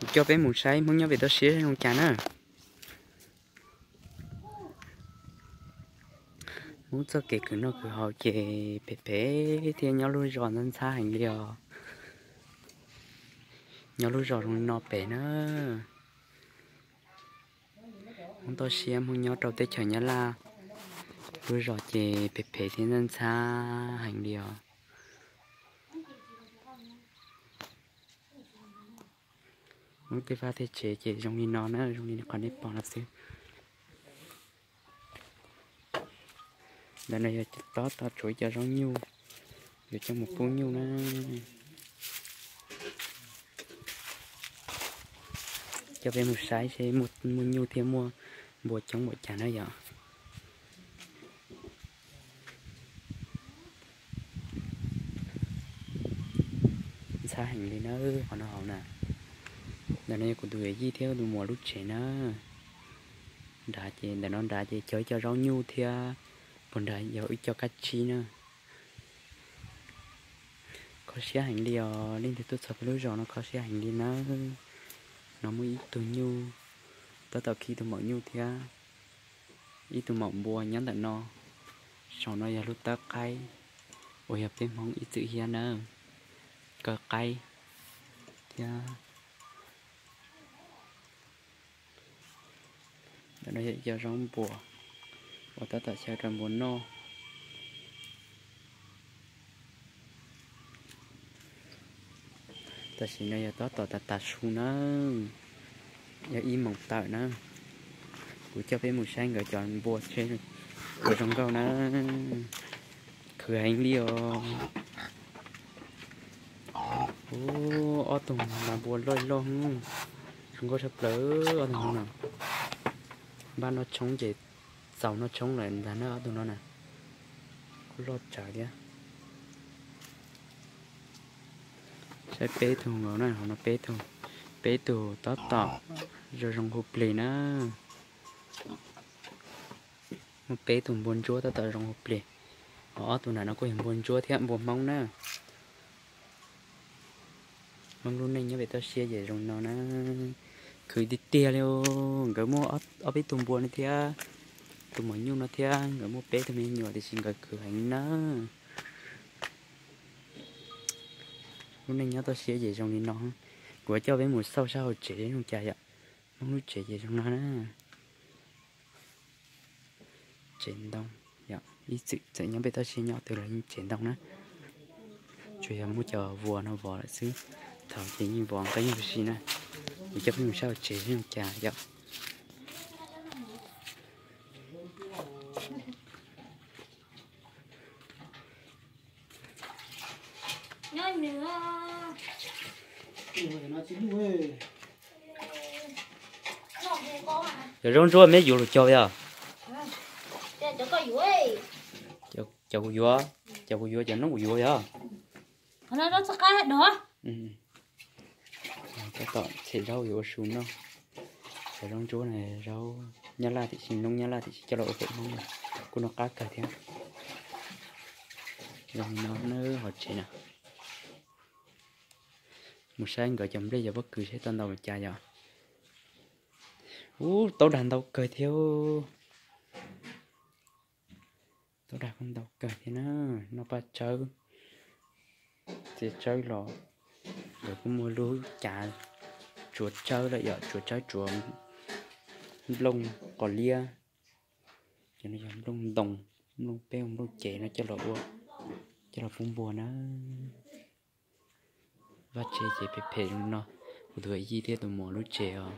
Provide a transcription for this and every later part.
Kuv coj peb mus saib Hmoob nyob pem toj siab zoo cas na. Hmoob txoj kev khwv noj khwv haus ces phem phem thiab nyob lub zos ntxhab ntxhab heev li os. Nyob lub zos zoo li no pem na. Hmoob toj siab Hmoob nyob rau teb chaws Nyab Laj, lub zos ces phem phem thiab ntxhab ntxhab heev li os. Hmoob tej vaj tej tsev ces zoo li no na, zoo li qhov nej pom no xwb. Ntawm no yog tob tau tsuav ib co zaub nyuj, yuav coj mus pub nyuj na. Coj peb mus saib seb muaj nyuj thiab muaj npua coob npaum cas na yom. Ntxhab heev li na, qhov no hauv na. Ntawm no yog kuv tus yawm yij thiab tus muam lub tsev na. Nrad ces ntawm no nrad ces cog ib co zaub nyuj thiab puag nrad yog ib co kab tsib na. Kho siab heev li os, leej twg tuaj txog peb lub zos no kho siab heev li nawb. No muaj ib tug nyuj, tab tom khi tus maum nyuj thiab ib tug maum npua nyob ntawm no. Saum no yog lub tawb qaib uas yog peb Hmoob ib txwm hiab nawb, kaw qaib thiab. Ntawm no yog ib co zaub npua uas tab tom xyaw rau npua noj. Tam sim no yog tab tom tas tas su na, yog ib moos tawm na. Kuv coj peb mus saib nkawd cov npua seb puas zoo nkauj na. Khwv heev li os. Ub, ob tug mas npua loj loj, zoo nkauj tshaj plaws ob tug no na. Npaj noj tshoob ces txaus noj tshoob lawm ntag na ob tug no na. Kuj loj tsawv thiab. Saib peb tug nkaus na, hauv no peb tug, peb tug tab tom zoo zoo hu plig na. Muaj peb tug npua ntsuab tab tom zoo hu plig, ho ob tug nram no kuj yog npua ntsuab thiab npua Hmoob na. Hmoob lub neej nyob pem toj siab ces zoo no na. Khwv tiag tiag li, nkawd muaj ob peb tug npua no thiab, tus maum nyuj no thiab, nkawd muaj peb tug me nyuam tiam sis nkawd khwv heev na. Lub neej nyob toj siab ces zoo li no. Kuv coj peb mus xauj sab hauv tsev zoo cas yom. Hmoob lub tsev ces zoo no na. Tsev ntoo, ib txwm txawm nyob pem toj siab nyob twg los yeej tsev ntoo na. Tsuas yog muaj cov vuas no vov lawm xwb, thaum ces yeej vov nqeeb huv si na. Kuv coj peb mus saib hauv tsev zoo cas yom. Cov zaub ntsuab meb yuav lus cog yog? Cov kuv yuav, cov kuv yuav, cov noob kuv yuav yog? Tab tom tshem zaub yuav ua su noj. Cov zaub ntsuab na, zaub Nyab Laj tiam sis noob Nyab Laj tiam sis coj los ua pem Hmoob na, kuj noj qab kawg thiab. Zoo no na hauv tsev na. Mus saib nkawd cov nplej cov pob kws seb tau ntau li cas yom. Ub, tau dag ntau kawg thiab. Tau dag kuj ntau kawg thiab na. Noj paj tsawb, txiav tsawb los, nkawd kuj muaj lub cav tsuav tsawb lawm yom, tsuav tsawb tsuav nplooj qos liab. Cov no yog nplooj ntoo, nplooj peb ua nplooj ces no coj los ua, coj los pub npua na. Vaj tsev ces phem phem zoo no, kuv tus yij thiab tus muam lub tsev os.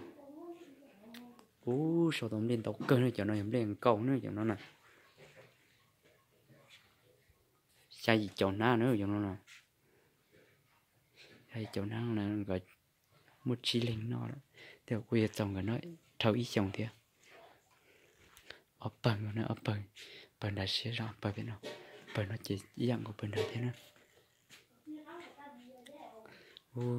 Ub, sau tau nplej ntau kawg na, cov no yog nplej nkaus na cov no na. Xya yim caum hnab na cov no na. Xya yim caum hnab na, nkawd muaj tsib leeg noj lawm, tej zaum kuj yuav txaus nkawd noj dhau ib xyoos thiab. Ob pawg no, ob pawg, pawg nrad siab zog, pawg pem no, pawg no ces ib yam nkaus pawg nrad thiab na.